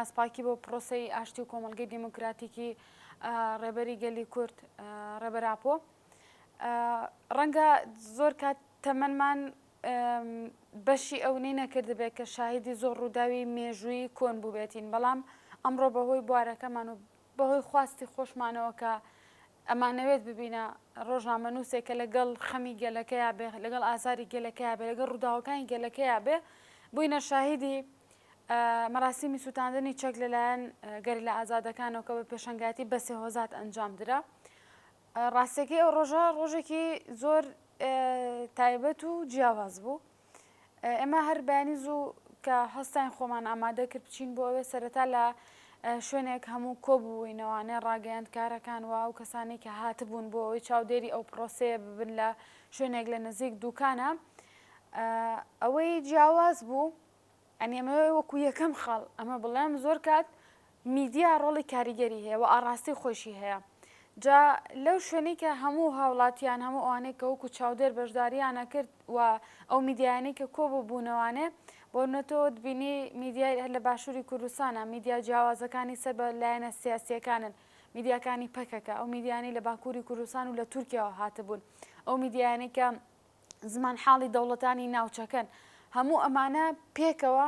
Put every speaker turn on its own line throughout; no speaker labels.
نیازپاکی بۆ پرۆسەی ئاشتی و کۆمەڵگەی دیموکراتیکی ڕێبەری گەلی کورد ڕێبەر ئاپۆ. ڕەنگە زۆر کات تەمەنمان بەشی ئەونەی نەکردبێت کە شاهیدی زۆر ڕووداوی مێژوویی کۆن بووبێتین، بەڵام ئەمڕۆ بەهۆی بوارەکەمان و بەهۆی خواستی خۆشمانەوە کە ئەمانەوێت ببینە ڕۆژنامەنووسێک کە لەگەڵ خەمی گەلەکەیا بێ، لەگەڵ ئازاری گەلەکەیا بێ، لەگەڵ ڕووداوەکانی گەلەکەیا بێ، بووینە شاهیدی مەراسیمی سووتاندنی چەک لەلایەن گەریلا ئازادەکانەوە کە بە پێشەنگایەتی بەسێ هۆزات ئەنجام درا. ڕاستیەکەی ئەو ڕۆژە ڕۆژێکی زۆر تایبەت و جیاواز بوو. ئێمە هەر بەیانی زوو کە هەستاین خۆمان ئامادە کرد بچین بۆ ئەوێ سەرەتا لە شوێنێک هەموو کۆبووینەوانێ ڕاگەیاندکارەکان و ئەو کەسانەی کە هاتبوون بۆ ئەوەی چاودێری ئەو پرۆسەیە ببن لە شوێنێک لە نزیک دوکانە ئەوەی جیاواز بوو ئەنی ئەمەوێ وەکو یەکەم خاڵ ئەمە بڵێم زۆر کات میدیا ڕۆڵی کاریگەری هەیە و ئاڕاستەی خۆیشی هەیە جا لەو شوێنەی کە هەموو هاوڵاتیان هەموو ئەوانەی کە وەکو چاودێر بەشداریان ئەکرد و ئەو میدیایانەی کە کۆ ببوونەوانێ بۆ نمونە تۆ دبینی میدیای هەر لە باشووری کوردستانە میدیا جیاوازەکانی سەر بە لایەنە سیاسیەکانن میدیاکانی پەکەکە ئەو میدیانەی لە باکووری کوردستان و لە تورکیاوە هاتبوون ئەو میدیایانەی کە زمانحاڵی دەوڵەتانی ناوچەکەن. هەموو ئەمانە پێکەوە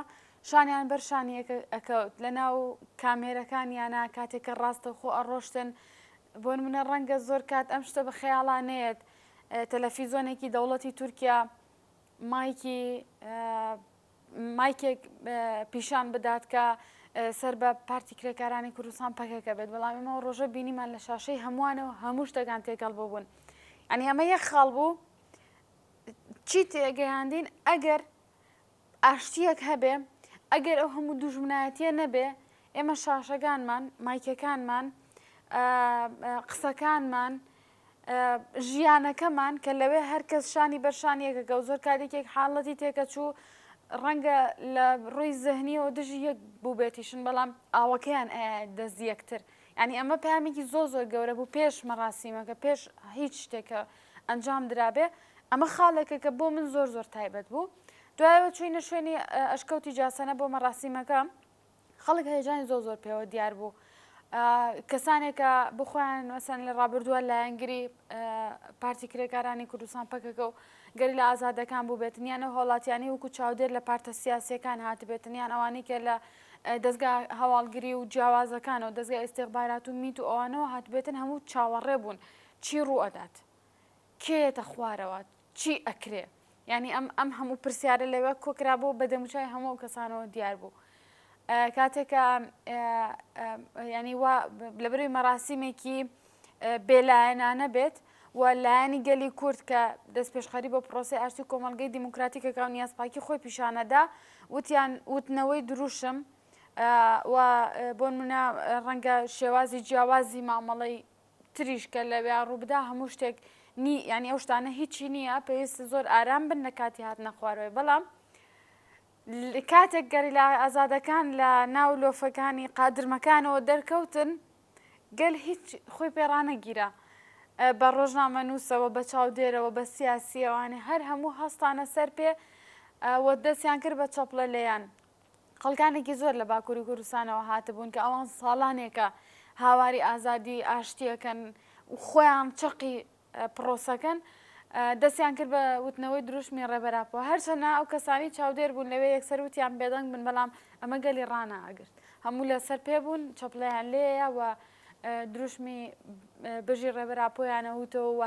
شانیان بەر شانی ئەکەوت لە ناو کامێرەکانیانە کاتێک کە ڕاستەوخۆ ئەڕۆشتن بۆ نمونە ڕەنگە زۆر کات ئەم شتە بە خەیاڵا نەیەت تەلەفیزۆنێکی دەوڵەتی تورکیا مایکی مایکێک پیشان بدات کە سەر بە پارتی کرێکارانی کوردستان پەکەکە بێت بەڵام ئێمە ڕۆژە بینیمان لە شاشەی هەمووانەوە هەموو شتەکان تێکەڵ ببوون ئەنی ئەمە یەک خاڵ بوو چی تێگەیاندین ئەگەر ئاشتیەک هەبێ ئەگەر ئەو هەموو دوژمنایەتیە نەبێ ئێمە شاشەکانمان مایکەکانمان قسەکانمان ژیانەکەمان کە لەوێ هەر کەس شانی بەر شانی یەکەکە و زۆر کات یەکێک حاڵەتی تێکەچوو ڕەنگە لە ڕووی زهنیەوە دژی یەک بووبێتیشن بەڵام ئاوەکەیان ئەیایە دەست یەکتر یعنی ئەمە پەیامێکی زۆر زۆر گەورە بوو پێش مەراسیمەکە پێش هیچ شتێکە ئەنجام درابێ ئەمە خاڵێکە کە بۆ من زۆر زۆر تایبەت بوو دوایەوە چوینە شوێنی ئەشکەوتی جاسەنە بۆ مەراسیمەکە خەڵک هەیەجانی زۆر زۆر پێوە دیار بوو. کەسانێک کە بۆ خۆیان مەسەن لە ڕابردووە لایەنگری پارتی کرێکارانی کوردستان پەکەکە و گەریلا ئازادەکان بووبێتن یان ئەو هاوڵاتیانەی وەکو چاودێر لە پارتە سیاسیەکان هاتبێتن یان ئەوانەی کە لە دەزگا هەواڵگری و جیاوازەکانەوە دەزگای ئیستیخبارات و میت و ئەوانەوە هاتبێتن هەموو چاوەڕێ بوون چی ڕوو ئەدات کێ یەتە خوارەوە چی ئەکرێ یانی ئەم ئەم هەموو پرسیارە لەوێ کۆکرابوو بە دەموچای هەموو ئەو کەسانەوە دیار بوو کاتێکە ینی وا لەبەروی مەراسیمێکی بێلایەنانە بێت و لایەنی گەلی کورد کە دەست پێشخەری بۆ پرۆسی ئاشتی کۆمەلگەی دیموکراتیکەکە و نیازپاکی خۆی پیشانەدا وتیان وتنەوەی دروشم و بۆ منە ڕەنگە شێوازی جیاوازی مامەڵەی تریش کە لەویا ڕووبدا هەموو شتێک نی یانی ئەو شتانە هیچی نییە پێویستە زۆر ئارام بن لە کاتی هاتنە خوارەوەی بەڵام کاتێک گەریلا ئازادەکان لە ناو لۆفەکانی قادرمەکانەوە دەرکەوتن گەل هیچ خۆی پێڕانەگیرا بە ڕۆژنامە نووسەوە بە چاودێرەوە بە سیاسیەوانێ هەر هەموو هەستانە سەر پێ و دەستیان کرد بە چەپڵە لێیان خەڵکانێکی زۆر لە باکووری کوردستانەوە هاتبوون کە ئەوان ساڵانێکە هاواری ئازادی ئاشتیەکەن و خۆیان چەقی پرۆسەکەن دەستیان کرد بە وتنەوەی دروشمی ڕێبەر ئاپۆ هەرچەندە ئەو کەسانی چاودێر بوون لەوێ یەکسەر وتیان بێدەنگ بن بەڵام ئەمە گەلی ڕاناگرت هەموو لەسەر پێ بوون چەپڵەیان لێیە و دروشمی بژی ڕێبەر ئاپۆیانە وتەوە و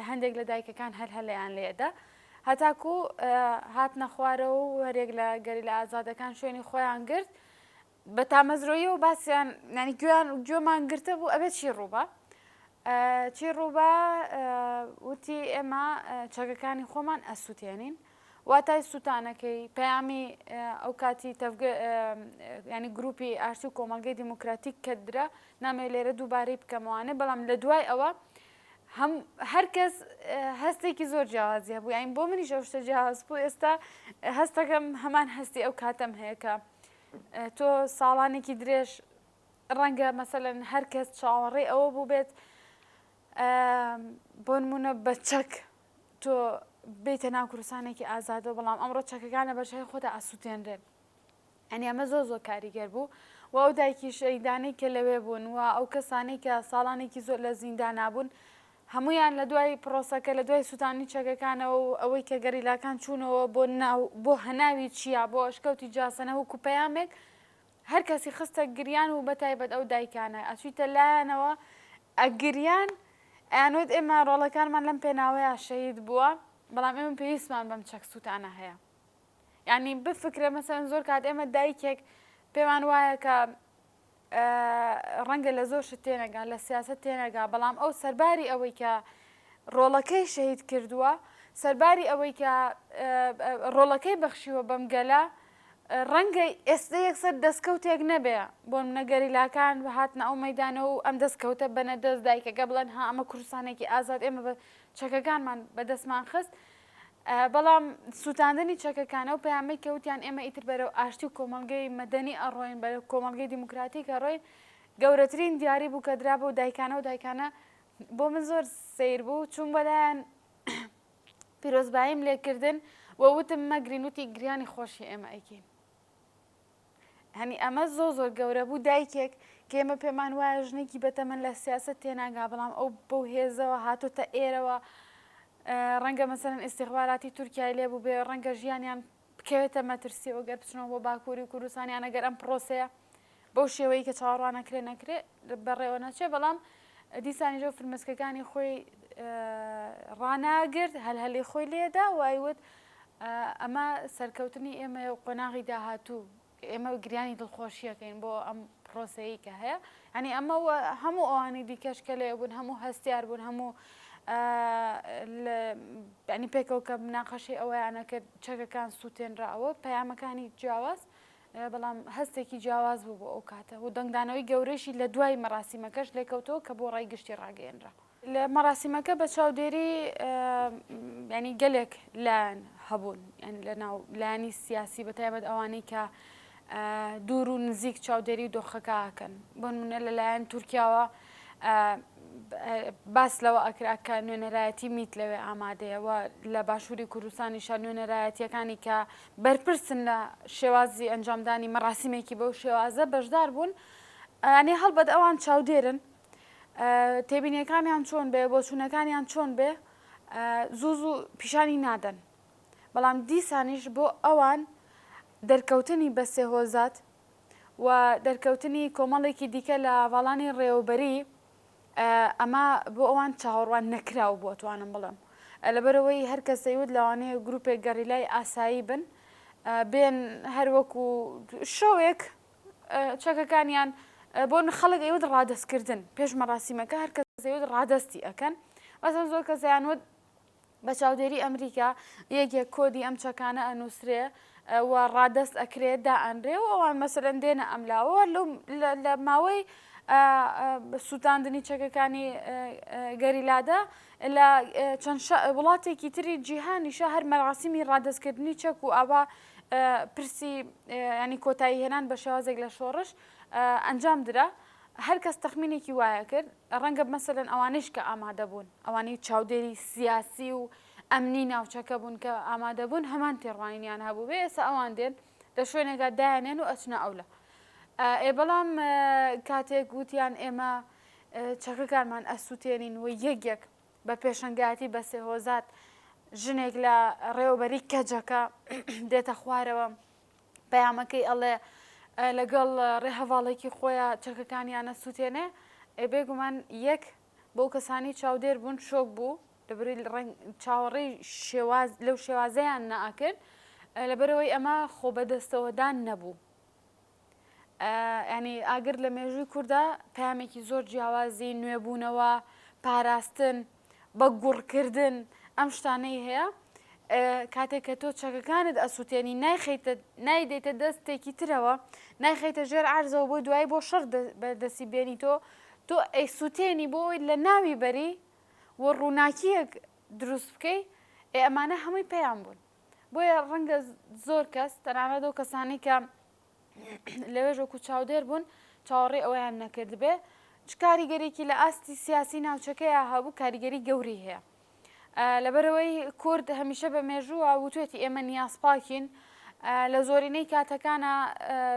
هەندێک لە دایکەکان هەر هەلەیان لێدا هەتاکو هاتنە خوارەوە و هەریەک لە گەریلا ئازادەکان شوێنی خۆیان گرت بە تامەزرۆیەوە باسیان یانی گوێیان گوێمان گرتە بوو ئەبێت چی ڕووبا چی ڕووبا وتی ئێمە چەکەکانی خۆمان ئەسووتێنین واتای سووتانەکەی پەیامی ئەو کاتی تەڤگە ینی گروپی ئاشتی و کۆمەڵگەی دیموکراتیک کە درا نامەوێت لێرە دووبارەی بکەمەوانێ بەڵام لە دوای ئەوە هەم هەر کەس هەستێکی زۆر جیاوازی هەبوو یانی بۆ منیش ئەو شتە جیاواز بوو ئێستا هەستەکەم هەمان هەستی ئەو کاتەم هەیە کە تۆ ساڵانێکی درێژ ڕەنگە مەسەلەن هەر کەس چاوەڕێی ئەوە بوو بێت بۆ نمونە بە چەک تۆ بیتە ناو کوردستانێکی ئازادەوە بەڵام ئەمڕۆ چەکەکان لە بەرچاوی خۆتا ئەسووتێنرێن. یانی ئەمە زۆر زۆر کاریگەر بوو و. و ئەو دایکی شەهیدانەی کە لەوێ بوون و ئەو کەسانەی کە ساڵانێکی زۆر لە زیندانا بوون هەموویان لە دوای پرۆسەکە لە دوای سووتانی چەکەکانەوە و ئەوەی کە گەریلاکان چوونەوە بۆ ناو بۆ هەناوی چیا بۆ ئەشکەوتی جاسەنە وەکو پەیامێک هەر کەسی خستە گریان و بەتایبەت ئەو دایکانە ئەچویتە لایانەوە ئەگریان ئەیانوت ئێمە ڕۆڵەکانمان لەم پێناوەیا شەهید بووە بەڵام ئێمە پێویستمان بەم چەک سووتانە هەیە یعنی بفکرە مەسەن زۆر کات ئێمە دایکێک پێمان وایە کە ڕەنگە لە زۆر شت تێنەگا لە سیاست تێنەگا بەڵام ئەو سەرباری ئەوەی کە ڕۆڵەکەی شەهید کردووە سەرباری ئەوەی کە ڕۆڵەکەی بەخشیوە بەم گەلە ڕەنگە ئێستە یەکسەر دەستکەوتێک نەبێ، بۆنمونە گەریلاکان هاتنە ئەو مەیدانە و ئەم دەستکەوتە بەنە دەست دایکەکە بڵێن ها ئەمە کوردستانێکی ئازاد ئێمە بە چەکەکانمان بەدەستمان خست، بەڵام سووتاندنی چەکەکان ئەو پەیامەی کە وتیان ئێمە ئیتر بەرەو ئاشتی و کۆمەڵگەی مەدەنی ئەڕۆین بەرەو کۆمەڵگەی دیموکراتیک ئەڕۆین گەورەترین دیاری بوو کە درا بەو دایکانە و دایکانە بۆ من زۆر سەیر بوو چووم بەلایان پیرۆزباییم لێکردن و وتم مەگرین وتی گریانی خۆشی ئێمە ئەیکەین هەنی ئەمە زۆ زۆر گەورە بوو دایکێک کە ئێمە پێمان وایە ژنێکی بەتەمەن لە سیاست تێناگا بەڵام ئەو بەو هێزەوە هاتۆتە ئێرەوە ڕەنگە مەسەرەن ئیسیخباراتی تورکای لێ بوو بێ ڕەنگە ژیانیان بکەوێتە مەترسیەوە گەر بچنەوە بۆ باکووری کوردستانیان ئەگەر ئەم پرۆسەیە بەو شێوەی کە چاوەڕوان ئەکرێ نەکرێ بەڕێوە نەچێ بەڵام دیسانیش ئەو فرمێسکەکانی خۆی ڕاناگرت هەلهەلی خۆی لێدا و ئەیوت ئەمە سەرکەوتنی ئێمەیە و قۆناغی داهاتوو ئێمە گریانی دڵخۆشیەکەین بۆ ئەم پرۆسەیە کە هەیە ئەنی ئەمە هەموو ئەوانی دیکەش کە لێ بوون هەموو هەستیار بوون هەموو ینی پێکەوە کە مناقەشەی ئەوەیانە کرد چەکەکان سووتێنراوە پەیامەکانی جیاواز بەڵام هەستێکی جیاواز بوو بۆ ئەو کاتە و دەنگدانەوەی گەورەیشی لە دوای مەراسیمەکەش لێکەوتەوە کە بۆ ڕای گشتی ڕاگەیەنرا. لە مەراسیمەکە بە چاودێری یانی گەلێک لایەن هەبوون یانی لە ناو لایەنی سیاسی بە تایبەت ئەوانەی کە دوور و نزیک چاودێری دۆخەکە ئەکەن بۆ نمونە لەلایەن تورکیاوە باس لەوە ئەکرا کە نوێنەرایەتی میت لەوێ ئامادەیە و لە باشووری کوردستانیشە نوێنەرایەتیەکانی کە بەرپرسن لە شێوازی ئەنجامدانی مەراسیمێکی بەو شێوازە بەشدار بوون ئەنی هەڵبەت ئەوان چاودێرن تێبینیەکانیان چۆن بێ بۆچوونەکانیان چۆن بێ زوو زوو پیشانی نادەن بەڵام دیسانیش بۆ ئەوان دەرکەوتنی بەسێ هۆزات و دەرکەوتنی کۆمەڵێکی دیکە لە هەڤاڵانی ڕێوەبەری ئەمە بۆ ئەوان چاوەڕوان نەکراو بووە توانم بڵێم لەبەرەوەی هەر کەس دەیوت لەوانەیە گروپێک گەڕیلای ئاسایی بن بێن هەروەکو شەوێک چەکەکانیان بۆ خەڵک ئەیوت ڕادەستکردن پێش مەراسیمەکە هەر کەس دەیوت ڕادەستی ئەکەن مەسەن زۆر کەسیان وت بە چاودێری ئەمریکا یەک یەک کۆدی ئەم چەکانە ئەنووسرێ و ڕادەست ئەکرێ دائەنرێ و ئەوان مەسەلەن دێنە ئەملاوە لەو لە ماوەی سووتاندنی چەکەکانی گەریلادا لە چەند وڵاتێکی تری جیهانیشە هەر مەراسیمی ڕادەستکردنی چەک و ئاوا پرسی ینی کۆتایی هێنان بە شێوازێک لە شۆڕش ئەنجام درا هەر کەس تەخمینێکی وایە کرد ڕەنگە مەسەلەن ئەوانەیش کە ئامادە بوون، ئەوانەی چاودێری سیاسی و ئەمنی ناوچەکە بوون کە ئامادە بوون هەمان تێڕوانینیان هەبوو بێ ئێستا ئەوان دێن لە شوێنێکا دایانێن و ئەچنە ئەولا. ئێ بەڵام کاتێک وتیان ئێمە چەکەکانمان ئەسووتێنین و یەک یەک بە پێشەنگایەتی بەسێ هۆزات ژنێک لە ڕێوەبەری کەجەکە دێتە خوارەوە پەیامەکەی ئەڵێ لەگەڵ ڕێهەڤاڵێکی خۆیا چەکەکانیان ئەسووتێنێ، ئێ بێگومان یەک بۆ کەسانی چاودێر بوون شۆک بوو لەبەرەی ڕەنگ چاوەڕێی شێواز لەو شێوازەیان نەئەکرد لەبەرەوەی ئەمە خۆ بەدەستەوەدان نەبوو. ینی ئاگر لە مێژووی کووردا پامێکی زۆر جیاوازی نوێبوونەوە پاراستن بە گوڕکردن ئەم شتانەی هەیە کاتێک کە تۆ چەکەکانت ئەسووتێنی نایخەیتە نایدەیتە دەستێکی ترەوە نایخەیتە ژێر عەرزەوە بۆی دوایی بۆ شەڕ بەدەستی بێنی تۆ تۆ ئەیسووتێنی بۆ ئەوەی لە ناوی بەری و ڕووناکییەک دروست بکەی ئێ ئەمانە هەمووی پەیام بوون بۆیە ڕەنگە زۆر کەس تەنانەت ئەو کەسانەی کە لەوێش وەکو چاودێر بوون چاوەڕێی ئەوەیان نەکردبێ چ کاریگەرێکی لە ئاستی سیاسی ناوچەکەیا هەبوو کاریگەری گەورەی هەیە لەبەرەوەی کورد هەمیشە بە مێژووە وتوێتی ئێمە نیازپاکین. لە زۆرینەی کاتەکانا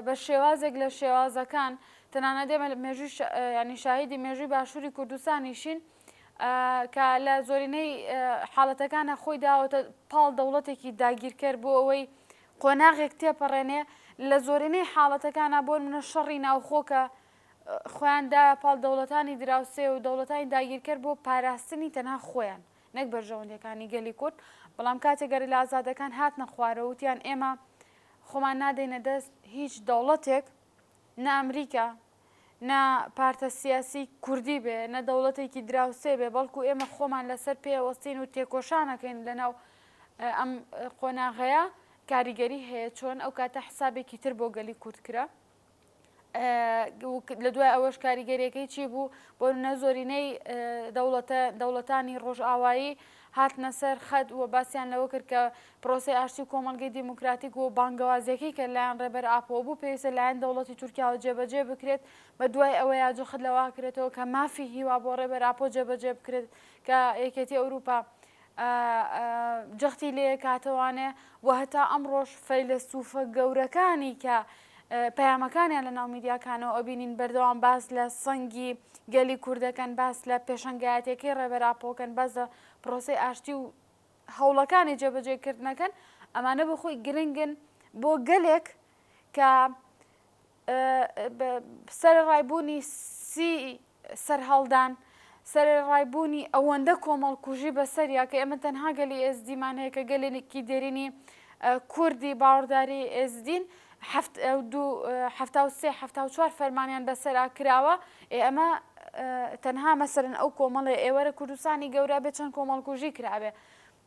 بە شێوازێک لە شێوازەکان تەنانەت ئێمە مێژووی ینی شاهیدی مێژووی باشووری کوردستانیشین کە لە زۆرینەی حاڵەتەکانە خۆی داوەتە پاڵ دەوڵەتێکی داگیرکەر بۆ ئەوەی قۆناغێک تێپەڕێنێ لە زۆرینەی حاڵەتەکانە بۆ منە شەڕی ناوخۆ کە خۆیان دایە پاڵ دەوڵەتانی دراوسێ و دەوڵەتانی داگیرکەر بۆ پاراستنی تەنها خۆیان نەک بەرژەوەندیەکانی گەلی کورد، بەڵام کاتێک گەریلا ئازادەکان هاتنە خوارەوە وتیان ئێمە خۆمان نادەینە دەست هیچ دەوڵەتێک نە ئەمریکا نە پارتە سیاسی کوردی بێ نە دەوڵەتێکی دراوسێ بێ بەڵکو ئێمە خۆمان لەسەر پێوەستین و تێکۆشانەکەین لەناو ئەم قۆناغەیە کاریگەری هەیە چۆن ئەو کاتە حسابێکی تر بۆ گەلی کورد کرا. لە دوای ئەوەش کاریگەریەکەی چی بوو بۆ نمونە زۆرینەی دەوڵەتە دەوڵەتانی ڕۆژئاوایی هاتنە سەر خەت و باسیان لەوە کرد کە پرۆسەی ئاشتی و کۆمەڵگەی دیموکراتیک و بانگەوازیەکەی کە لایەن ڕێبەر ئاپۆ بوو پێویستە لایەن دەوڵەتی تورکیاوە جێبەجێ بکرێت بە دوای ئەوەیە جەخت لەوە کرێتەوە کە مافی هیوا بۆ ڕێبەر ئاپۆ جێبەجێ بکرێت کە یەکێتی ئەوروپا جەختی لێ کاتەوانێ و هەتا ئەمڕۆش فەیلەسوفە گەورەکانی کە پەیامەکانیان لە ناو میدیاکانەوە ئەبینین بەردەوام باس لە سەنگی گەلی کوردەکەن باس لە پێشەنگایەتەکەی ڕێبەر ئاپۆکەن باس لە پرۆسەی ئاشتی و هەوڵەکانی جێبەجێکردنەکەن ئەمانە بۆ خۆی گرنگن بۆ گەلێک کە سەرەڕای بوونی سی سەرهەڵدان، سەرەڕای بوونی ئەوەندە کۆمەڵکوژی بەسەریا کە ئێمە تەنها گەلی ئێزدیمان هەیە کە گەلێکی دێرینی کوردی باوەڕداری ئێزدین، 73 74 فەرمانیان بەسەرا کراوە، ئێ ئەمە تەنها مەسەلەن ئەو کۆمەڵێ ئێوەرە کوردستانی گەورە بێ چەند کۆمەڵکوژی کرابێ،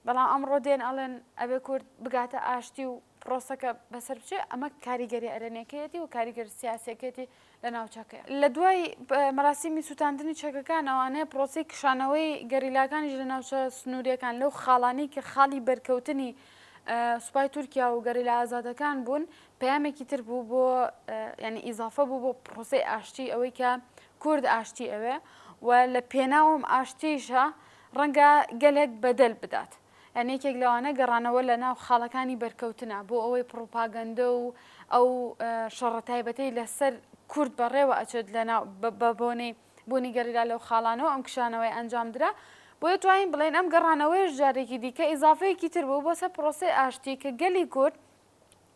بەڵام ئەمڕۆ دێن ئەڵێن ئەبێ کورد بگاتە ئاشتی و پرۆسەکە بەسەر بچێ، ئەمە کاریگەری ئەرێنیەکەیەتی و کاریگەری سیاسیەکەیەتی لە ناوچەکەیە. لە دوای مەراسیمی سووتاندنی چەکەکان ئەوانەیە پرۆسەی کشانەوەی گەریلاکانیش لە ناوچە سنووریەکان لەو خاڵانەی کە خاڵی بەرکەوتنی سوپای تورکیا و گەریلا ئازادەکان بوون پەیامێکی تر بوو بۆ یعنی ئیزافە بوو بۆ پرۆسەی ئاشتی ئەوەی کە کورد ئاشتی ئەوێ و لە پێناوم ئاشتیشە ڕەنگە گەلێک بەدەل بدات. یان یەکێک لەوانە گەڕانەوە لە ناو خاڵەکانی بەرکەوتنە بۆ ئەوەی پڕوپاگەندە و ئەو شەڕە تایبەتەی لەسەر کورد بەڕێوە ئەچێت لە ناو بە بۆنەی بوونی گەریلا لەو خاڵانەوە ئەم کشانەوەی ئەنجام درا. بۆیە توانین بڵێین ئەم گەڕانەوەیش جارێکی دیکە ئیزافەیەکی تر بوو بۆ سەر پڕۆسەی ئاشتی کە گەلی کورد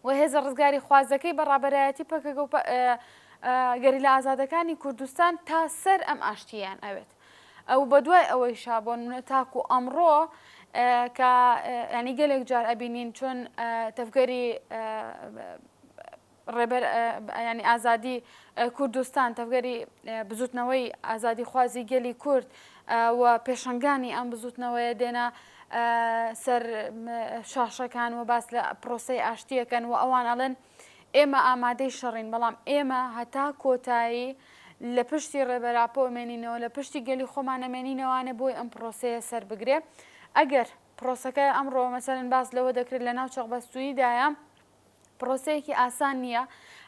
و هێزە ڕزگاریخوازەکەی بە ڕابەرایەتی پەکەکە و گەریلا ئازادەکانی کوردستان تا سەر ئەم ئاشتییان ئەوێت. ئەو بەدوای ئەوەیشا بۆ نمونە تاکو ئەمڕۆ کە ینی گەلێک جار ئەبینین چۆن تەڤگەری ڕێبەر ینی ئازادی کوردستان تەڤگەری بزوتنەوەی ئازادیخوازی گەلی کورد و پێشەنگانی ئەم بزوتنەوەیە دێنە سەر شاشەکان و باس لە پرۆسەی ئاشتیەکەن و ئەوان ئەڵێن ئێمە ئامادەی شەڕین بەڵام ئێمە هەتا کۆتایی لە پشتی ڕێبەر ئاپۆ ئەمێنینەوە لە پشتی گەلی خۆمان ئەمێنینەوانێ بۆی ئەم پرۆسەیە سەر بگرێ ئەگەر پرۆسەکە ئەمڕۆ مەسەلەن باس لەوە دەکرێت لە ناو چەقبەستووییدایە پرۆسەیەکی ئاسان نییە،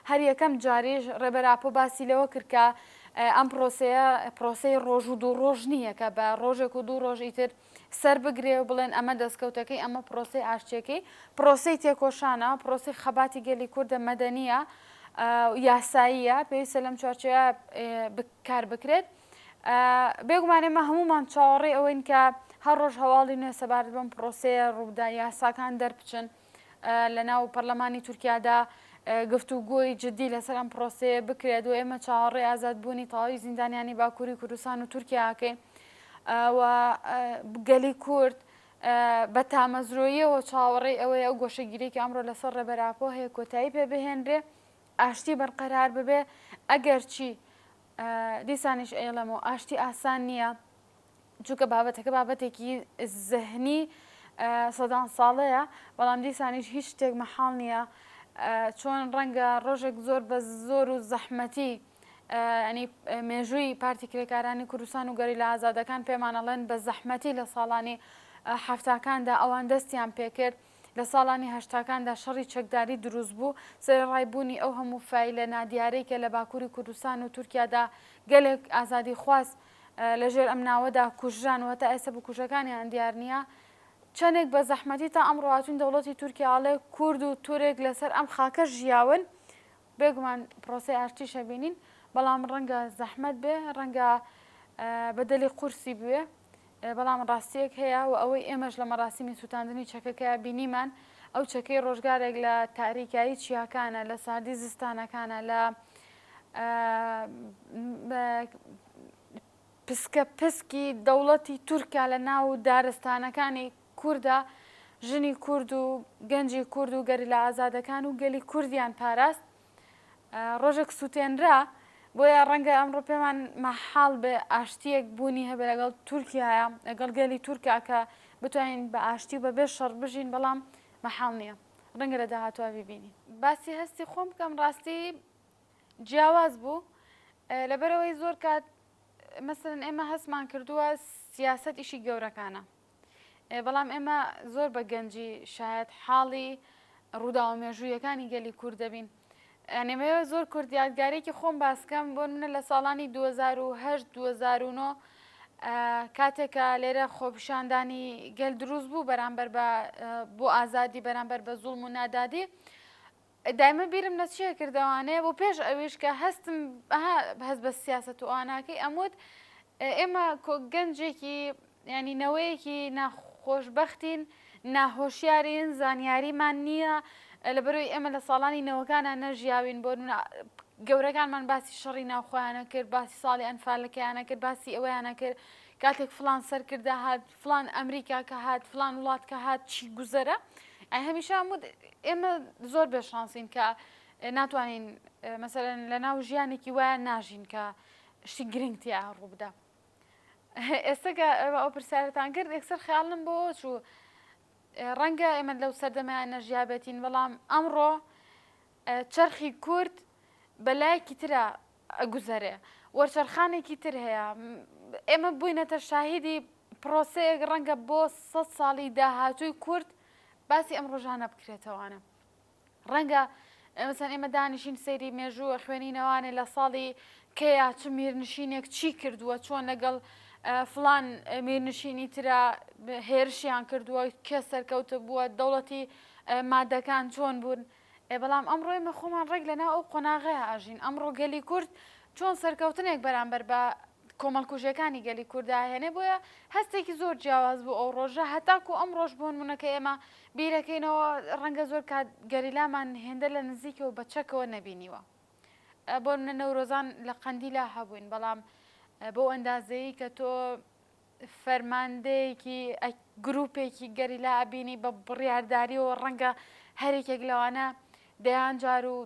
هەر یەکەم جاریش ڕێبەر ئاپۆ باسی لەوە کرد کە ئەم پرۆسەیە پرۆسەی ڕۆژ و دوو ڕۆژ نییە کە بە ڕۆژێک و دوو ڕۆژ ئیتر سەر بگرێ و بڵێن ئەمە دەستکەوتەکەی ئەمە پرۆسەی ئاشتیەکەی پرۆسەی تێکۆشانە پرۆسەی خەباتی گەلی کوردە مەدەنیە یاساییە پێویستە لەم چوارچێوە کار بکرێت. بێگومان ئێمە هەمومان چاوەڕێی ئەوەین کە هەر ڕۆژ هەواڵی نوێ سەبارەت بەم پرۆسەیە ڕووبدا یاساکان دەربچن لە ناو پەرلەمانی تورکیادا گفتوگۆی جدی لەسەر ئەم پرۆسەیە بکرێت و ئێمە چاوەڕێی ئازادبوونی تەواوی زیندانیانی باکووری کوردستان و تورکیاکەین و گەلی کورد بە تامەزرۆییەوە چاوەڕێی ئەوەیە ئەو گۆشەگیریی ئەمڕۆ لەسەر ڕێبەر ئاپۆ هەیە کۆتایی پێ بهێنرێ ئاشتی بەرقەرار ببێ ئەگەرچی دیسانیش ئەیڵێمەوە ئاشتی ئاسان نییە چونکە بابەتەکە بابەتێکی زهنی سەدان ساڵەیە، بەڵام دیسانیش هیچ شتێک مەحاڵ نییە، چۆن ڕەنگە ڕۆژێک زۆر بە زۆر و زەحمەتی ینی مێژووی پارتی کرێکارانی کوردستان و گەریلا ئازادەکان پێمان ئەڵێن بە زەحمەتی لە ساڵانی حەفتاکاندا ئەوان دەستیان پێکرد لە ساڵانی هەشتاکاندا شەڕی چەکداری دروست بوو، سەرەڕای بوونی ئەو هەموو فایلە نادیارەی کە لە باکووری کوردستان و تورکیادا گەلێک ئازادیخواز لە ژێر ئەم ناوەدا کوژران و هەتا ئێستا بکوژەکانیان دیار نییە. چەندێک بە زەحمەتی تا ئەمڕۆ هاتوین دەوڵەتی تورکیا ئەڵێ کورد و تورک لەسەر ئەم خاکە ژیاون بێگومان پرۆسەی ئاشتیش ئەبینین بەڵام ڕەنگە زەحمەت بێ ڕەنگە بەدەلی قورسی بوێ بەڵام ڕاستیەک هەیە و ئەوەی ئێمەش لە مەراسیمی سوتاندنی چەکەکە بینیمان ئەو چەکەی ڕۆژگارێک لە تاریکایی چیاکانە لە ساردی زستانەکانە لە پسکە پسکی دەوڵەتی تورکیا لە ناو دارستانەکانی کوردا ژنی کورد و گەنجی کورد و گەریلا ئازادەکان و گەلی کوردیان پاراست ڕۆژێک سووتێنرا بۆیە ڕەنگە ئەمڕۆ پێمان مەحاڵ بێ ئاشتیەک بوونی هەبێ لەگەڵ تورکیایە لەگەڵ گەلی تورکیا کە بتوانین بە ئاشتی و بەبێ شەڕ بژین بەڵام مەحاڵ نییە ڕەنگە لە داهاتوە ببینین. باسی هەستی خۆم بکەم ڕاستی جیاواز بوو لەبەرئەوەی زۆر کات مەسەلەن ئێمە هەستمان کردووە سیاسەت ئیشی گەورەکانە بەڵام ئێمە زۆر بە گەنجی شاید حاڵی ڕووداوە مێژوویەکانی گەلی کورد دەبین ئەنێمەوە زۆر کورد یادگارێکی خۆم باسکەم بۆ منە لە ساڵانی 2010 2009 کاتێکە لێرە خۆپیشاندانی گەل دروست بوو بەرامبەر بە بۆ ئازادی بەرامبەر بە زوڵم و نادادی دایمە بیرم لە چیە کردەوانێ بۆ پێش ئەویش کە هەستم هەست بە سیاسەت و ئەواناکەی ئەموت ئێمە گەنجێکی ینی نەوەیەکی ناخۆشببختین ناهۆشیارین زانیاریمان نییە لەبەرەوەی ئێمە لە ساڵانی نەوەکانە نەژیاوین بۆ گەورەکانمان باسی شەڕی ناوخۆیانە کرد باسی ساڵی ئەنفالەکەیانە کرد باسی ئەوەیانە کرد کاتێک فلان سەرکردە هات فلان ئەمریکا کە هات فلان وڵات کە هات چی گوزەرە ئەی هەمیشە ئەموت ئێمە زۆر بێ شانسین کە ناتوانین مەسەلەن لە ناو ژیانێکی وایە ناژین کە شتی گرنگ تیا ڕووبدا ئێستا کە ئەو پرسیارتان کرد یەکسەر خەیاڵم بۆ چوو ڕەنگە ئێمە لەو سەردەمەیان نەژیابێتین بەڵام ئەمڕۆ چەرخی کورد بە لایەکی ترە ئەگوزەرێ وەرچەرخانێکی تر هەیە ئێمە بووینەتە شاهیدی پرۆسەیەک ڕەنگە بۆ سە ساڵی داهاتووی کورد باسی ئەم ڕۆژانە بکرێتەوانە ڕەنگە مەسەن ئێمە دانیشین سەیری مێژوو خوێنینەوانێ لە ساڵی کەیا چ میرنشینێک چی کردووە چۆن لەگەڵ فلان میرنشینی ترا هێرشیان کردووە کێ سەرکەوتە بووە دەوڵەتی مادەکان چۆن بوون ئێ بەڵام ئەمڕۆ ئێمە خۆمان ڕێک لەناو ئەو قۆناغەیا ئەژین، ئەمڕۆ گەلی کورد چۆن سەرکەوتنێک بەرامبەر بە کۆمەڵکوژیەکانی گەلی کورد ئاهێنێ، بۆیە هەستێکی زۆر جیاواز بوو ئەو ڕۆژە هەتاکو ئەمڕۆش بۆنمونە کە ئێمە بیرەکەینەوە ڕەنگە زۆر کات گەریلامان هێندە لە نزیکەوە بە چەکەوە نەبینیوە. بۆنمونە نەورۆزان لە قەندیلا هەبووین بەڵام بەو ئەندازەیی کە تۆ فەرماندەیەکی گروپێکی گەریلا ئەبینی بە بڕیارداریەوە ڕەنگە هەرێکێک لەوانە دەیان جار و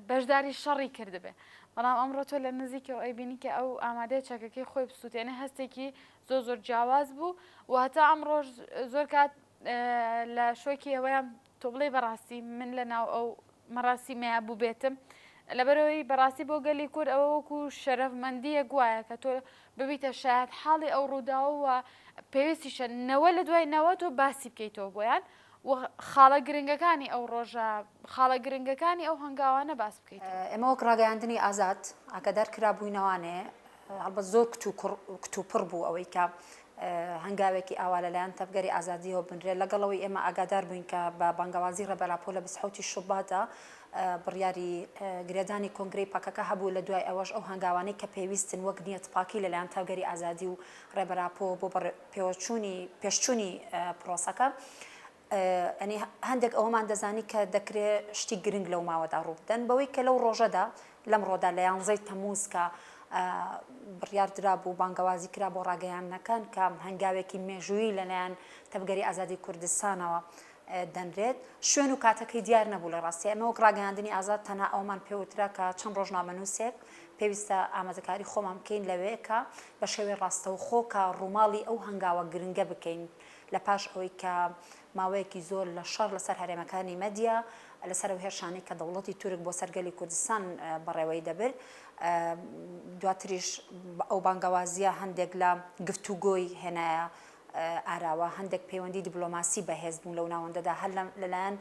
بەشداری شەڕی کردبێ بەڵام ئەمڕۆ تۆ لە نزیکەوە ئەیبینی کە ئەو ئامادەیە چەکەکەی خۆی بسووتێنێ هەستێکی زۆر زۆر جیاواز بوو و هەتا ئەمڕۆش زۆر کات لە شۆکی ئەوەیان تۆ بڵێ بەڕاستی من لە ناو ئەو مەراسیمەیا بووبێتم لەبەرئەوەی بەڕاستی بۆ گەلی کورد ئەوە وەکو شەرەفمەندییەک وایە کە تۆ ببیتە شایەت حاڵی ئەو ڕووداوە و پێویستیشە نەوە لە دوای نەوە تۆ باسی بکەیتەوە بۆیان و خاڵە گرنگەکانی ئەو ڕۆژە خاڵە گرنگەکانی ئەو هەنگاوانە باس بکەیتەوە.
ئێمە وەک ڕاگەیاندنی ئازاد ئاگادار کرابووینەوانێ هەڵبەت زۆر کتوپڕ بوو ئەوەی کە هەنگاوێکی ئاوا لەلایەن تەڤگەری ئازادییەوە بنرێت، لەگەڵ ئەوەی ئێمە ئاگادار بووین کە بە بانگەوازی ڕێبەر ئاپۆ لە 27 ی شوباتدا بڕیاری گرێدانی کۆنگرەی پەکەکە هەبوو، لە دوای ئەوەش ئەو هەنگاوانەی کە پێویستن وەک نیەتپاکی لەلایەن تەڤگەری ئازادی و ڕێبەر ئاپۆ بۆ بەڕێوەچوونی پێشچوونی پرۆسەکە یانی هەندێک ئەوەمان دەزانی کە دەکرێ شتی گرنگ لەو ماوەدا ڕوو بدەن، بەوەی کە لەو ڕۆژەدا، لەمڕۆدا لە یانزەی تەمووز کە بڕیار درابوو، بانگەوازی کرا بۆ ڕاگەیاندنەکان کە هەنگاوێکی مێژوویی لەلایەن تەڤگەری ئازادیی کوردستانەوە دەنرێت، شوێن و کاتەکەی دیار نەبوو لە ڕاستیا ئێمە وەک ڕاگەیاندنی ئازاد تەنها ئەوەمان پێ وترا کە چەند ڕۆژنامەنووسێک پێویستە ئامادەکاری خۆمان بکەین لەوێ کە بە شێوەی ڕاستەوخۆ کە ڕووماڵی ئەو هەنگاوە گرنگە بکەین. لە پاش ئەوەی کە ماوەیەکی زۆر لە شەڕ لەسەر هەرێمەکانی مەدیا، لەسەر ئەو هێرشانەی کە دەوڵەتی تورک بۆ سەر گەلی کوردستان بەڕێوەی دەبرد، دواتریش ئەو بانگەوازییە هەندێک لە گفتوگۆی هێنایە. ئاراوە، هەندێک پەیوەندی دیبلۆماسی بەهێز بوون لەو ناوەندەدا هەر لەلایەن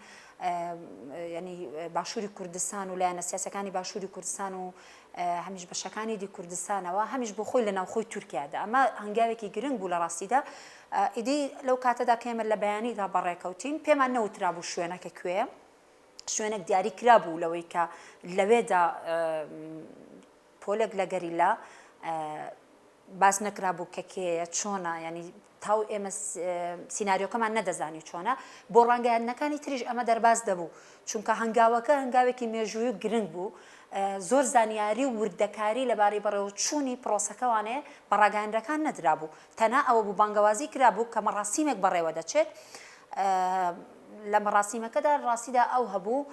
یانی باشووری کوردستان و لایەنە سیاسەکانی باشووری کوردستان و هەمیش بەشەکانی دی کوردستانەوە هەمیش بۆ خۆی لە ناوخۆی تورکیادا ئەمە هەنگاوێکی گرنگ بوو لە ڕاستیدا ئیدی لەو کاتەدا کە ئێمە لە بەیانیدا بەڕێکەوتین پێمان نەوترابوو شوێنەکە کوێیە شوێنێک دیاری کرابوو لەوەی کە لەوێدا پۆلێک لە گەریلا باس نەکرابوو کە کێیە چۆنە یانی تاو ئێمە سیناریۆکەمان نەدەزانی چۆنە بۆ ڕانگەیاندنەکانی تریش ئەمە دەرباز دەبوو چونکە هەنگاوەکە هەنگاوێکی مێژووی و گرنگ بوو زۆر زانیاری و وردەکاری لەبارەی بەڕێوەچوونی پرۆسەکەوانێ بە ڕاگەیاندەکان نەدرابوو تەنها ئەوە بوو بانگەوازی کرابوو کە مەڕاسیمێک بەڕێوە دەچێت لە مەڕاسیمەکەدا ڕاستیدا ئەو هەبوو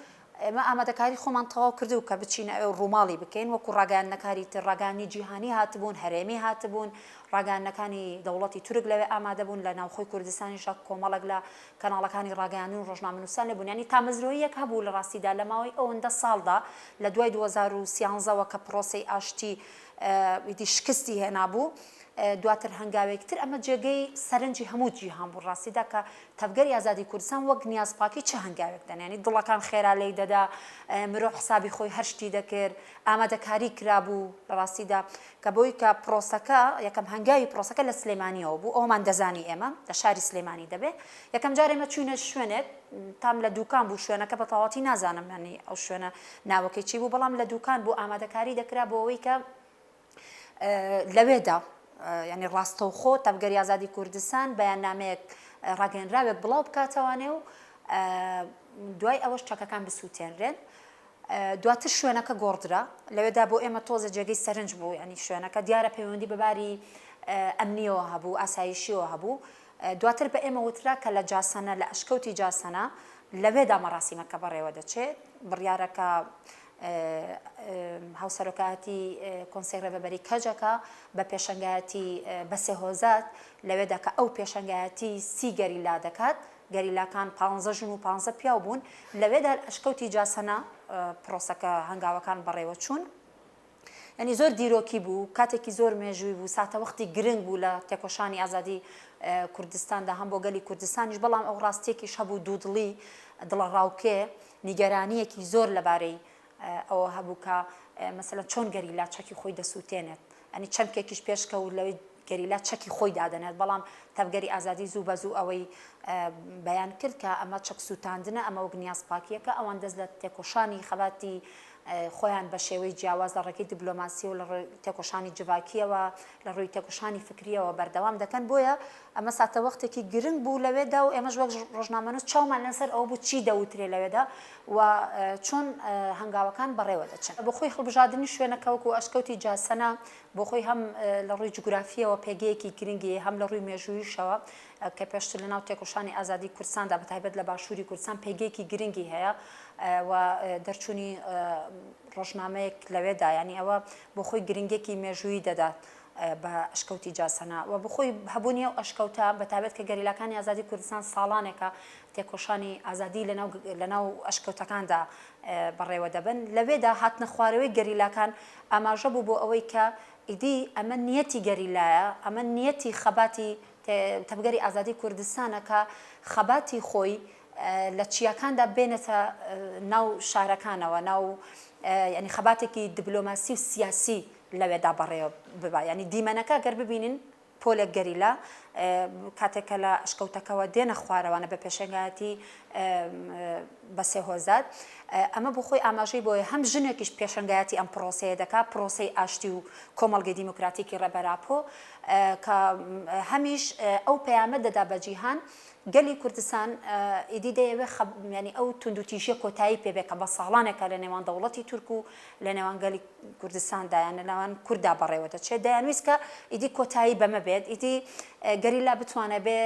ئێمە ئامادەکاری خۆمان تەواو کردبوو کە بچینە ئەوێ و ڕووماڵی بکەین، وەکو ڕاگەیاندنەکاری تر، ڕاگەیاندنی جیهانی هاتبوون، هەرێمی هاتبوون، ڕاگەیاندنەکانی دەوڵەتی تورک لەوێ ئامادە بوون، لە ناوخۆی کوردستانیشدا کۆمەڵێک لە کەناڵەکانی ڕاگەیاندن و ڕۆژنامەنووسان لێ بوون، یانی تامەزرۆییەک هەبوو لە ڕاستیدا لە ماوەی ئەوەندە ساڵدا لە دوای 2013 وە کە پرۆسەی ئاشتی ئیدی شکستی هێنابوو، دواتر هەنگاوێکی تر ئەمە جێگەی سەرنجی هەموو جیهان بوو ڕاستیدا کە تەڤگەری ئازادی کوردستان وەک نیازپاکی چ هەنگاوێک دەنێ؟ یانی دڵەکان خێرا لێی دەدا، مرۆڤ حسابی خۆی هەر شتی دەکرد، ئامادەکاری کرابوو لە ڕاستیدا کە بۆی کە پرۆسەکە یەکەم هەنگاوی پرۆسەکە لە سلێمانیەوە بوو ئەومان دەزانی ئێمە لە شاری سلێمانی دەبێ یەکەم جار ئێمە چوینە شوێنێک تام لە دوکان بوو شوێنەکە بە تەواوەتی نازانم یانی ئەو شوێنە ناوەکەی چی بوو بەڵام لە دوکان بوو ئامادەکاری دەکرا بۆ ئەوەی کە لەوێدا یانی ڕاستەوخۆ تەڤگەری ئازادی کوردستان بەیاننامەیەک ڕاگەیەنراوێک بڵاو بکاتەوانێ و دوای ئەوەش چەکەکان بسووتێنرێن. دواتر شوێنەکە گۆڕدرا لەوێدا بۆ ئێمە تۆزە جێگەی سەرنج بوو ینی شوێنەکە دیارە پەیوەندی بە باری ئەمنیەوە هەبوو ئاسایشیەوە هەبوو دواتر بە ئێمە وترا کە لە جاسەنە لە ئەشکەوتی جاسەنە لەوێدا مەراسیمەکە بەڕێوە دەچێت بڕیارەکە هاوسەرۆکایەتی کۆنسەی ڕێڤەبەری کەجەکە بە پێشەنگایەتی بەسێ هۆزات لەوێدا کە ئەو پێشەنگایەتی سی گەریلا دەکات، گەریلاکان پانزە ژن و پانزە پیاو بوون، لەوێدا ئەشکەوتی جاسەنە پرۆسەکە هەنگاوەکان بەڕێوەچوون. یانی زۆر دیرۆکی بوو، کاتێکی زۆر مێژووی بوو، ساتەوەختی گرنگ بوو لە تێکۆشانی ئازادی کوردستاندا هەم بۆ گەلی کوردستانیش، بەڵام ئەو ڕاستیەکیش هەبوو دوودڵی، دڵەڕاوکێ، نیگەرانییەکی زۆر لەبارەی ئەوە هەبوو کە مەسەلەن چۆن گەریلا چەکی خۆی دەسووتێنێت. یانی چەمکێکیش پێشکەوت لەوەی گەریلا چەکی خۆی دادەنێت، بەڵام تەڤگەری ئازادی زوو بە زوو ئەوەی بەیان کرد کە ئەمە چەک سووتاندنە، ئەمە وەک نیازپاکییەکە، ئەوان دەست لە تێکۆشانی خەباتی خۆیان بە شێوەی جیاواز لە ڕێگەی دیبلۆماسییەوە، لە ڕووی تێکۆشانی جڤاکییەوە، لە ڕووی تێکۆشانی فکرییەوە بەردەوام دەکەن، بۆیە ئەمە ساتەوەختێکی گرنگ بوو لەوێدا و ئێمەش وەک ڕۆژنامەنووس چاومان لەسەر ئەوە بوو چی دەوترێ لەوێدا و چۆن هەنگاوەکان بەڕێوە دەچن. بۆ خۆی هەڵبژاردنی شوێنەکە وەکو ئەشکەوتی جاسەنە بۆ خۆی هەم لە ڕووی جوگرافییەوە پێگەیەکی گرنگی هەیە، هەم لە ڕووی مێژووییشەوە کە پێشتر لەناو تێکۆشانی ئازادیی کوردستاندا بە تایبەت لە باشووری کوردستان پێگەیەکی گرنگی هەیە و دەرچوونی ڕۆژنامەیەک لەوێدا یانی ئەوە بۆ خۆی گرنگییەکی مێژوویی دەدات بە ئەشکەوتی جاسەنا و بەخۆی هەبوونی ئەو ئەشکەوتە بە تایبەت کە گەریلاکانی ئازادی کوردستان ساڵانێکە تێکۆشانی ئازادی لەناو لەناو ئەشکەوتەکاندا بەڕێوە دەبەن لەوێدا هاتنە خوارەوەی گەریلاکان ئاماژە بوو بۆ ئەوەی کە ئیدی ئەمە نیەتی گەریلایە ئەمە نیەتی خەباتی تەڤگەری ئازادی کوردستانە کە خەباتی خۆی لە چیاکاندا بێنێتە ناو شارەکانەوە ناو یعنی خەباتێکی دیبلۆماسی و سیاسی لەوێدا بەڕێوە ببا یانی دیمەنەکە گەر ببینین پۆلێک گەریلا کاتێک کە لە ئەشکەوتەکەوە دێنە خوارەوانە بە پێشەنگایەتی بەسێ هۆزات ئەمە بۆ خۆی ئاماژەی بۆیە هەم ژنێکیش پێشەنگایەتی ئەم پرۆسەیە دەکا پرۆسەی ئاشتی و کۆمەڵگەی دیموکراتیکی ڕێبەر ئاپۆ کە هەمیش ئەو پەیامە دەدا بە جیهان گەلی کوردستان ئیدی دەیەوێ خە یانی ئەو توندوتیژیە کۆتایی پێ بێ کە بە ساڵانێکە لە نێوان دەوڵەتی تورک و لە نێوان گەلی کوردستاندا یان لە نێوان کورددا بەڕێوە دەچێت دەیانویست کە ئیدی کۆتایی بەمە بێت ئیدی گەریلا بتوانێ بێ.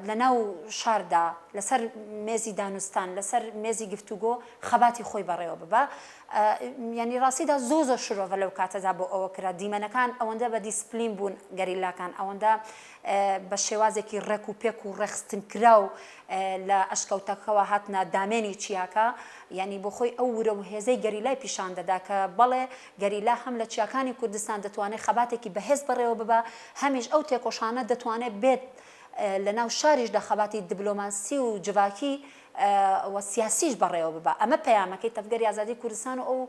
لە ناو شاردا لەسەر مێزی دانوستان، لەسەر مێزی گفتوگۆ خەباتی خۆی بەڕێوە ببا. یانی ڕاستیدا زۆر زۆر شرۆڤە لەو کاتەدا بۆ ئەوە کرا. دیمەنەکان ئەوەندە بە دیسپلین بوون، گەریلاکان ئەوەندە بە شێوازێکی ڕێک و پێک و ڕێکخستنکراو لە ئەشکەوتەکەوە هاتنە دامێنی چیاکە، یانی بۆ خۆی ئەو ورە و هێزەی گەریلای پیشان دەدا کە بەڵێ گەریلا هەم لە چیاکانی کوردستان دەتوانێت خەباتێکی بەهێز بەڕێوە ببا، هەمیش ئەو تێکۆشانە دەتوانێت بێت لە ناو شاریشدا خەباتی دبلۆماسی و جڤاکی و سیاسیش بەڕێوە ببا. ئەمە پەیامەکەی تەڤگەری ئازادیی کوردستان و ئەو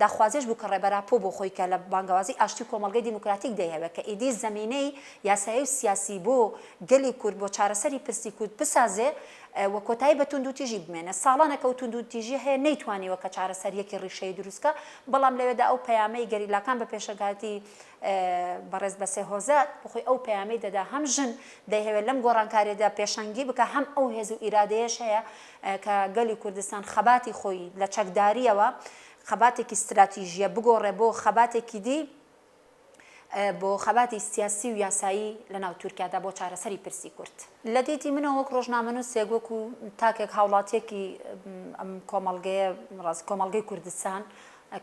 داخوازیەش بوو کە ڕێبەر ئاپۆ بۆ خۆی کە لە بانگەوازی ئاشتی و کۆمەڵگەی دیموکراتیک دەیهەوێت کە ئیدی زەمینەی یاسایی و سیاسی بۆ گەلی کورد بۆ چارەسەری پرسی کورد بسازێ و کۆتایی بە توندوتیژی بمێنێ. ساڵانێکە ئەو توندوتیژیە هەیە نەیتوانیوە کە چارەسەریەکی ڕیشەیی دروست کا، بەڵام لەوێدا ئەو پەیامەی گەریلاکان بە پێشەنگایەتی بەڕێز بەسێ هۆزات بۆ خۆی ئەو پەیامەی دەدا هەم ژن دەیهەوێت لەم گۆڕانکاریەدا پێشەنگی بکا هەم ئەو هێز و ئیرادەیەش هەیە کە گەلی کوردستان خەباتی خۆی لە چەکداریەوە خەباتێکی ستراتیژیە بگۆڕێ بۆ خەباتێکی دی بۆ خەباتی سیاسی و یاسایی لە ناو تورکیادا بۆ چارەسەری پرسی کورد. لە دیدی منەوە وەک ڕۆژنامەنووسێک وەکو تاکێک هاوڵاتیەکی ئەم کۆمەڵگەیە ڕاست کۆمەڵگەی کوردستان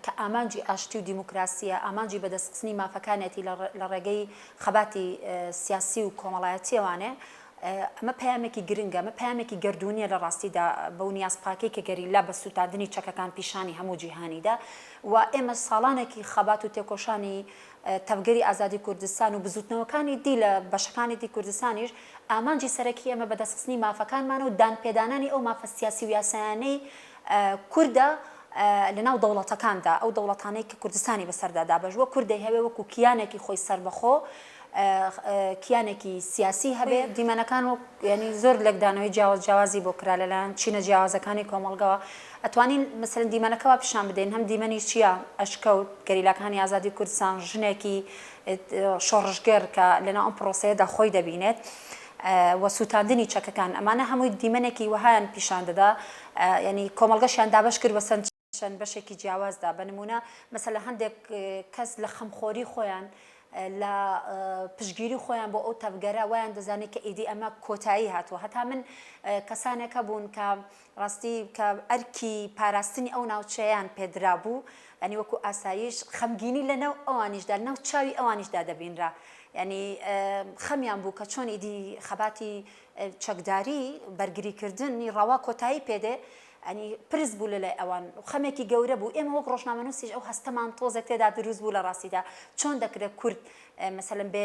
کە ئامانجی ئاشتی و دیموکراسییە، ئامانجی بەدەستخستنی مافەکانیەتی لە ڕێگەی خەباتی سیاسی و کۆمەڵایەتییەوانێ، ئەمە پەیامێکی گرنگە، ئەمە پەیامێکی گەردوونییە لە ڕاستیدا بەو نیازپاکیەی کە گەریلا بە سووتاندنی چەکەکان پیشانی هەموو جیهانی دا و ئێمە ساڵانێکی خەبات و تێکۆشانی تەڤگەری ئازادی کوردستان و بزووتنەوەکانی دی لە بەشەکانی دی کوردستانیش ئامانجی سەرەکی ئێمە بەدەستخستنی مافەکانمانە و دانپێدانانی ئەو مافە سیاسی و یاسایانەی کوردە لەناو دەوڵەتەکاندا، ئەو دەوڵەتانەی کە کوردستانی بەسەردا دابەش بووە، کورد دەیهەوێ وەکوو کیانێکی خۆی سەربەخۆ، کیانێکی سیاسی هەبێ. دیمەنەکان وەک یانی زۆر لێکدانەوەی جیاواز جیاوازی بۆ کرا لەلایەن چینە جیاوازەکانی کۆمەڵگەوە. ئەتوانین مەسەلەن دیمەنەکە وا پیشان بدەین هەم دیمەنی چیا، ئەشکەوت، گەریلاکانی ئازادی کوردستان، ژنێکی شۆڕشگێڕ کە لەناو ئەم پرۆسەیەدا خۆی دەبینێت و سووتاندنی چەکەکان، ئەمانە هەمووی دیمەنێکی وەهایان پیشان دەدا یانی کۆمەڵگەشیان دابەش کرد بەسەر چەند بەشێکی جیاوازدا بە نموونە مەسەلە هەندێک کەس لە خەمخۆری خۆیان لە پشتگیری خۆیان بۆ ئەو تەڤگەرە وایان دەزانی کە ئیدی ئەمە کۆتایی هاتووە هەتا من کەسانێک هەبوون کە ڕاستی کە ئەرکی پاراستنی ئەو ناوچەیان پێدرابوو یانی وەکو ئاسایش خەمگینی لە ناو ئەوانیشدا لە ناو چاوی ئەوانیشدا دەبینرا یانی خەمیان بوو کە چۆن ئیدی خەباتی چەکداری بەرگریکردنی ڕەوا کۆتایی پێدێ یانی پرس بوو لەلای ئەوان خەمێکی گەورە بوو ئێمە وەک ڕۆژنامەنووسیش ئەو هەستەمان تۆزێک تێدا دروست بوو لە ڕاستیدا چۆن دەکرێت کورد مەسەلەن بێ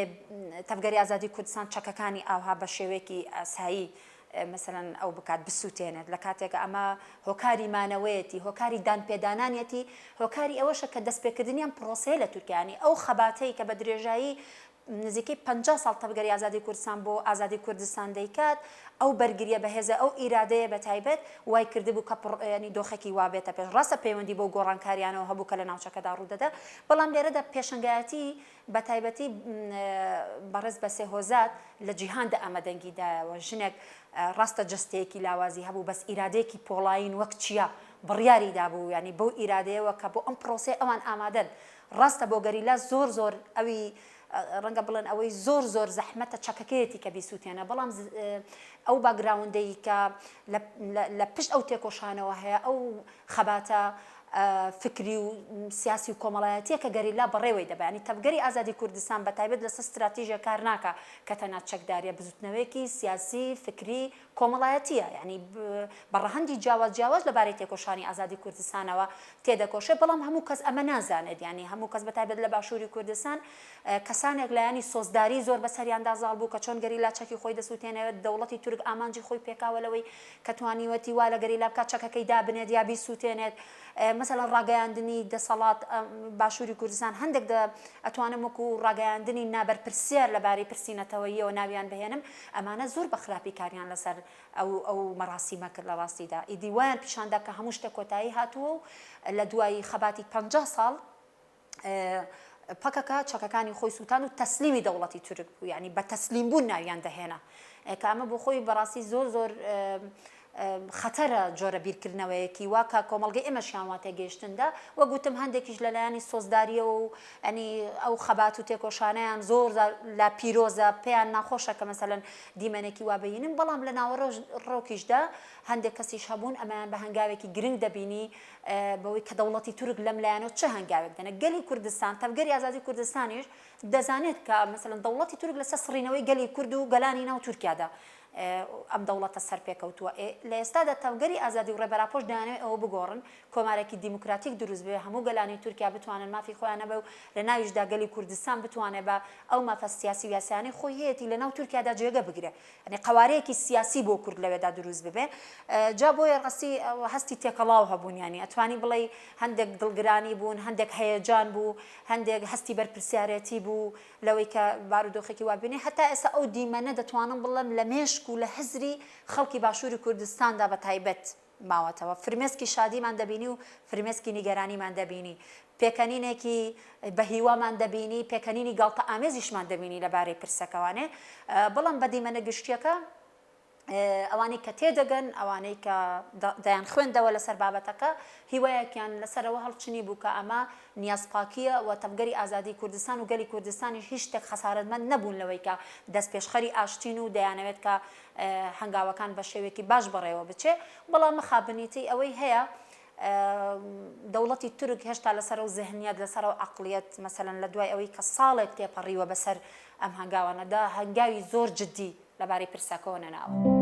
تەڤگەری ئازادی کوردستان چەکەکانی ئاوها بە شێوەیەکی ئاسایی مەسەلەن ئەو بکات بسووتێنێت لە کاتێک ئەمە هۆکاری مانەوەیەتی هۆکاری دانپێدانانیەتی هۆکاری ئەوەشە کە دەستپێکردنی ئەم پرۆسەیە لە تورکیا یانی ئەو خەباتەی کە بە درێژایی نزیکەی 50 ساڵ تەڤگەری ئازادی کوردستان بۆ ئازادی کوردستان دەیکات ئەو بەرگریە بەهێزە ئەو ئیرادەیە بە تایبەت وای کردبوو کە پڕ ینی دۆخێکی وا بێتە پێش ڕاستە پەیوەندی بەو گۆڕانکاریانەوە هەبوو کە لە ناوچەکەدا ڕوودەدا بەڵام لێرەدا پێشەنگایەتی بە تایبەتی بەڕێز بەسێ هۆزات لە جیهاندا ئەمە دەنگی دایەوە، ژنێک ڕاستە جەستەیەکی لاوازی هەبوو بەس ئیرادەیەکی پۆڵایین وەک چیا بڕیاری دابوو یانی بەو ئیرادەیەوە کە بۆ ئەم پرۆسەیە ئەوان ئامادەن ڕاستە بۆ گەریلا زۆر زۆر ئەوی ڕەنگە بڵێن ئەوەی زۆر زۆر زەحمەتە چەکەکەیەتی کە بیسووتێنە بەڵام ئەو background ەی کە لە پشت ئەو تێکۆشانەوە هەیە ئەو خەباتە فکری و سیاسی و کۆمەڵایەتیە کە گەریلا بەڕێوەی دەبا یانی تەڤگەری ئازادی کوردستان بە تایبەت لەسەر ستراتیژێک کار ناکا کە تەنها چەکداریە بزوتنەوەیەکی سیاسی فکری کۆمەڵایەتیە یانی بە ڕەهەندی جیاواز جیاواز لە بارەی تێکۆشانی ئازادی کوردستانەوە تێدەکۆشێ بەڵام هەموو کەس ئەمە نازانێت یانی هەموو کەس بە تایبەت لە باشوری کوردستان کەسانێک لایەنی سۆزداری زۆر بەسەریاندا زاڵ بوو کە چۆن گەریلا چەکی خۆی دەسوتێنێت دەوڵەتی تورک ئامانجی خۆی پێکاوە لەوەی کە توانیوەتی وا لە گەریلا بکات چەکەکەی دابنێت یا بیسووتێنێت، مەسەلەن ڕاگەیاندنی دەسەڵات باشووری کوردستان هەندێک دە ئەتوانم وەکو ڕاگەیاندنی نابەرپرسیار لەبارەی پرسی نەتەوەییەوە ناویان بهێنم، ئەمانە زۆر بە خراپی کاریان لەسەر ئەو ئەو مەراسیمە کرد لە ڕاستیدا ئیدی وایان پیشاندا کە هەموو شتێک کۆتایی هاتووە و لە دوای خەباتی 50 ساڵ پەکەکە چەکەکانی خۆی سووتاند و تەسلیمی دەوڵەتی تورک بوو یانی بە تەسلیم بوون ناویان دەهێنا کە ئەمە بۆ خۆی بەڕاستی زۆر زۆر خەتەرە جۆرە بیرکردنەوەیەکی وا کە کۆمەڵگەی ئێمەشیان وا تێگەیشتندا، وەک وتم هەندێکیش لە لایەنی سۆزدارییەوە و یانی ئەو خەبات و تێکۆشانەیان زۆر لا پیرۆزە پێیان ناخۆشە کە مەسەلەن دیمەنێکی وا بینن، بەڵام لە ناوەڕۆکیشدا هەندێک کەسیش هەبوون ئەمەیان بە هەنگاوێکی گرنگ دەبینی بەوەی کە دەوڵەتی تورک لەم لایەنەوە چ هەنگاوێک دەنێت. گەلی کوردستان، تەڤگەری ئازادی کوردستانیش دەزانێت کە مەسەلەن دەوڵەتی تورک لەسەر سڕینەوەی گەلی کورد و گەلانی ناو تورکیادا ئەم دەوڵەتە سەرپێکەوتووە. لە ئێستادا تەڤگەری ئازادی و ڕێبەر ئاپۆش دەیانەوێت ئەوە بگۆڕن، کۆمارێکی دیموکراتیک دروست ببێت، هەموو گەلانی تورکیا بتوانن مافی خۆیان هەبێ و لە ناویشدا گەلی کوردستان بتوانێت بە ئەو مافە سیاسی و یاسایانەی خۆی هەیەتی لە ناو تورکیادا جێگە بگرێ. یانی قەوارەیەکی سیاسی بۆ کورد لەوێدا دروست ببێ. جا بۆیە ڕاستی هەستی تێکەڵاو هەبوون یانی ئەتوانی بڵێی هەندێک دڵگرانی بوون، هەندێک هەیەجان بوو، هەندێک هەستی بەرپرسیارێتی بوو لەوەی کە بارودۆخێکی وا ببینێ. هەتا ئێستا ئەو دیمەنە دەتوانم بڵێم لە مێشک و لە هزری خەڵکی باشووری کوردستاندا بە تایبەت ماوەتەوە. فرمێسکی شادیمان دەبینی و فرمێسکی نیگەرانیمان دەبینی. پێکەنینێکی بە هیوامان دەبینی، پێکەنینی گاڵتەئامێزیشمان دەبینی لە بارەی پرسەکەوانێ. بەڵام بە دیمەنە گشتییەکە ئەوانەی کە تێدەگەن، ئەوانەی کە دەیانخوێندەوە لەسەر بابەتەکە، هیوایەکیان لەسەرەوە هەڵچنی بوو کە ئەمە نیازپاکییە و تەڤگەری ئازادیی کوردستان و گەلی کوردستانیش هیچ شتێک خەسارەتمەند نەبوون لەوەی کە دەستپێشخەری ئاشتین و دەیانەوێت کە هەنگاوەکان بە شێوەیەکی باش بەڕێوە بچێ، بەڵام مەخابنیی ئەوەی هەیە دەوڵەتی تورک هێشتا لەسەر ئەو زهنیەت، لەسەر ئەو عەقڵیەت، مەسەلەن لە دوای ئەوەی کە ساڵێک تێپەڕیوە بەسەر ئەم هەنگاوانەدا، هەنگاوی زۆر جدی لەبارەی پرسەکەوە نەناوە.